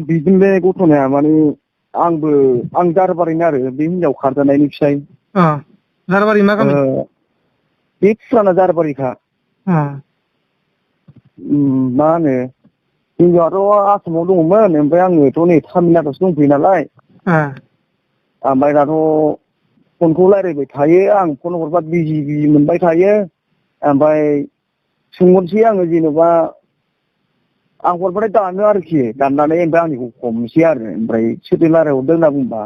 बिदिनो बे गथ'नाया माने आं जारबारिनो आरो बे हिनजाव खारजानायनि फिसाय जारबारि मा गामि बे फुराना जारबारिखा मा होनो हिनजावाथ' आसामाव दङमोन ओमफ्राय आङोथ' नै तामिलनाडुआवसो दंफैयो नालाय ओमफ्राय दाथ' फनखौ रायज्लायबाय थायो आं फन हरबा बिजि मोनबाय थायो ओमफ्राय सोंहरसै आङो जेनेबा आं हरबाथाय दानो आरोखि दाननानै ओमफ्राय आंनिखौ हमसै आरो ओमफ्राय सोरजों रायज्लायहरदों होनना बुंबा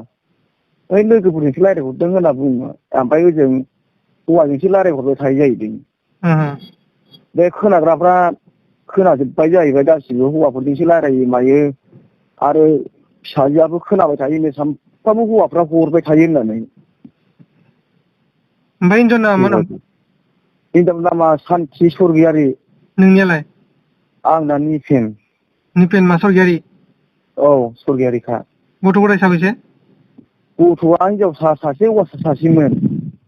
ओइ लोगोफोरजोंसो रायज्लायहरदों होनना बुङो ओमफ्राय ओजों हौवाजोंसो रायज्लायहरबाय थायो जाहैदों बे खोनाग्राफ्रा खोनाजोब्बाय जाहैबाय गासिबो हौवाफोरजोंसो रायज्लायो मायो आरो फिसाजोआबो खोनाबाय थायोनो सानफ्रामबो हौवाफ्रा हरबाय थायो होननानै ओमफ्राय हिनजावना मा नाम हिनजावनि नामा सान्थि सरगियारि नोंनियालाय आंना निपेन मा सरगियारि औ सरगियारिखा गथ' गथाय साबैसे गथ'आ हिनजावसा सासे हौवासा सासेमोन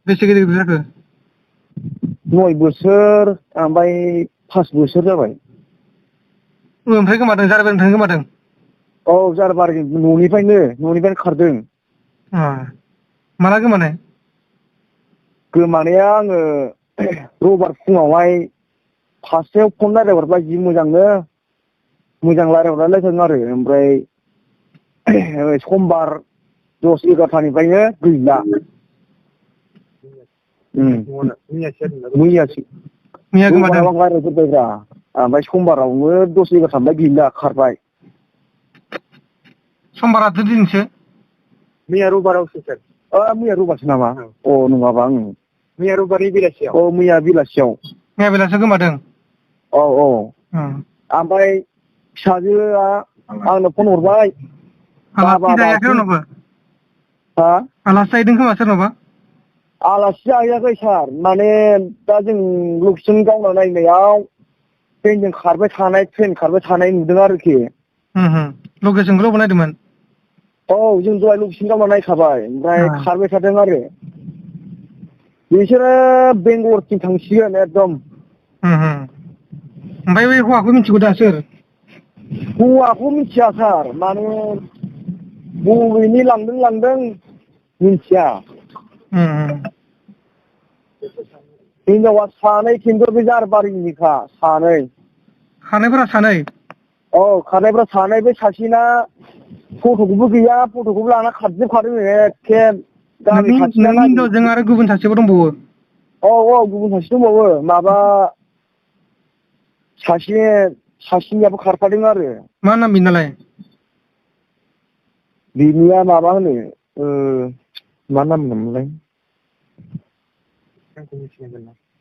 बेसे गिदिर जाखो 9 बोसोर ओमफ्राय 5 बोसोर जाबाय ओमफ्राय गोमादों जारबारिनिफ्राय गोमादों औ जारबारि न'निफ्रायनो खारदों माला गोमानाया आङो रबिबार फुङावहाय 5टायाव फन रायज्लायहरबाय जि मोजां रायज्लायहरलायथारदों आरो ओमफ्राय समबार 10-11थानिफ्रायनो गैला मैया गोमादों रायज्लायग्रोबायब्रा ओमफ्राय समबारावनो 10-11थानिफ्राय गैला खारबाय समबाराथ' दिनैसो मैया रबिबारावसो सार मैया रबिबारसो नामा नङाबा मैया रबिबारनि बेलासियाव मैया बेलासियाव गोमादों औ ओमफ्राय फिसाजोआ आंनो फन हरबाय आलासि जाहैदों खोमा सोरनावबा आलासि जाहैयाखै सार माने दा जों लकेसन गावना नायनायाव ट्रेन खारबाय थानाय नुदों आरोखि लकेसनखौल' बनायदोंमोन औ जों दहाय लकेसन गावना नायखाबाय ओमफ्राय खारबाय थादों आरो बिसोरो बेंगलरथिं थांसिगोन एकदम ओमफ्राय बै हौवाखौ मिथिगौ दा सोर हौवाखौ मिथिया सार माने बबेनि लांदों मिथिया हिनजावा सानै खिन्थु बे जारबारिनिखा सानै खारनायफोरा सानै खारनायफ्रा सानै बे सासेना फट'खौबो गैया फट'खौबो लाना खारजोबखादों एखे गामि खाथिना हिनजावजों आरो गुबुन सासेबो दंबावो गुबुन सासे दंबावो माबा सासेनियाबो खारफादों आरो मा नाम बिनालाय बिनिया माबा होनो मा नाम होनोमोनलाय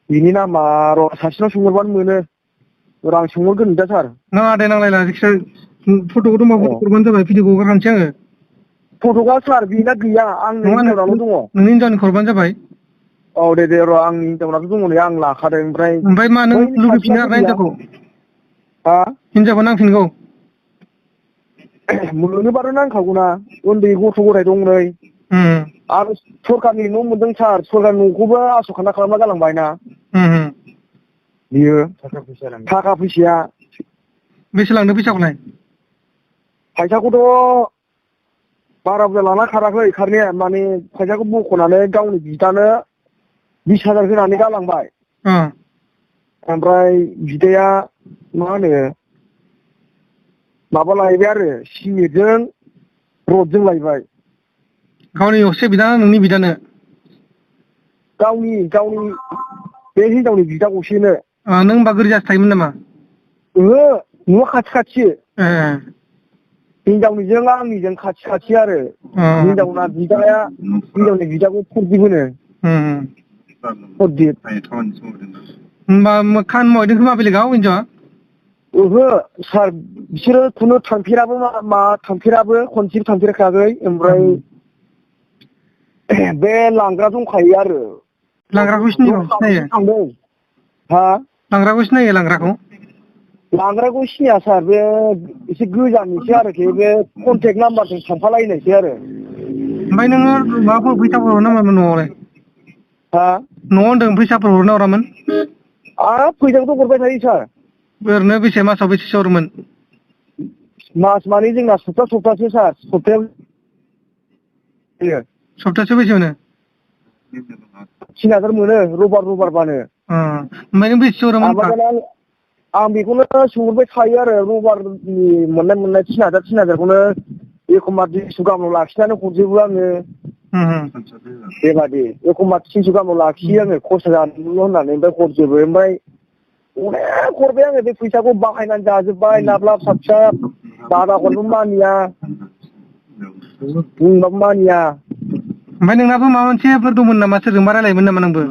बिनि नामा र' सासेनाव सोंहरबानो मोनो आं सोंहरगोन दा सार नाङा दे नांलायला जायखिजाया फट'खौ दंबा हरबानो जाबाय भिडिअखौ हगारखानोसै आङो फट'आ सार बेना गैया आंनि हिनजावनावल' दङ नोंनि हिनजावनि हरबानो जाबाय दे र' आंनि हिनजावनाथ' दङ नै आं लाखादों ओमफ्राय मा नों लुबैफिनो आरोना हिनजावखौ नांफिनगौ मोनोबाथ' नांखागौना उन्दै गथ' गथाय दं नै आरो सरखारनि न' मोनदों सार सरखारनि न'खौबो आस'खान्दा खालामना गालांबाय ना बियो थाखा फैसाया बेसे लांदों फैसाखौथ' बारा बुरजा लाना खाराखै खारनाया माने फैसाखौ बख'नानै गावनि बिदानो 20,000 होनानै गालांबाय ओमफ्राय बिदाया मा होनो माबा लायबाय आरो सिमेन्टजों रडजों लायबाय गावनि असे बिदा नोंनि बिदानो गावनि बे हिनजावनि बिदा गसेनो नों होमबा गोरजासो थायोमोन नामा न'आ खाथि हिनजावनिजों आंनिजों खाथि आरो हिनजावना बिदाया हिनजावनि बिदाखौ फरदिप होनो फरदिप होमबा खामानि मावहैदों खोमा बेलेगाव हिनजावा सार बिसोरो खुनु थांफेराबो खनसेबो थांफेरखायाखै ओमफ्राय बे लांग्रा दंखायो आरो लांग्राखौ सिनायो थांदों लांग्राखौ सिनायो लांग्राखौ सिनाया सार बे एसे गोजाननिसो आरोखि बे कन्टेक्ट नाम्बारजों थांफालायनायसै आरो ओमफ्राय नोङो माबाफोर फैसाफोर हरो नामामोन न'आवलाय न'आव होनदों फैसाफोर हरना हरामोन फैसाखौथ' हरबाय थायो सार ओरैनो बेसे मासाव बेसेसो हरोमोन मास माने जोंना सप्तासे सार सप्तायाव सप्तासे बेसे मोनो 3000 मोनो रबार बानो ओमफ्राय नों बेसे हरोमोन आं बेखौनो सोंहरबाय थायो आरो रबारनि मोननाय 3000 खौनो एखमबा 200 गाहामल' लाखिनानै हरजोबो आङो बेबादि एखमबा 300 गाहामल' लाखियो आङो खरसा जानोल' होननानै ओमफ्राय हरजोबो ओमफ्राय अनेक हरबाय आङो बे फैसाखौ बाहायनानै जाजोब्बाय लाब साबसा बादा हरनो मानिया बुंबाबो मानिया ओमफ्राय नोंनाबो माबा मोनसेफोर दंमोन नामा सोरजोंबा रायलायोमोन नामा नोंबो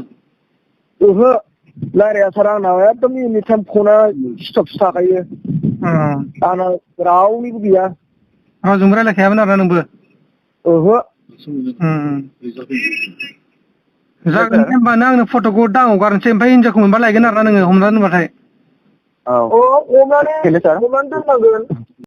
ओहो रायलाया सार आंनाव एकदम एनि टाइम फना स्टपसो थाखायो आंना रावनिबो गैया रावजोंबो रायलायखायामोन आरोना नोंबो ओहो जागोन दे होमबा नों आंनो फट'खौ दा हगारनोसै ओमफ्राय हिनजावखौ मोनबा लायगोन आरोना नोङो हमना दोनबाथाय हमनानै दोननांगोन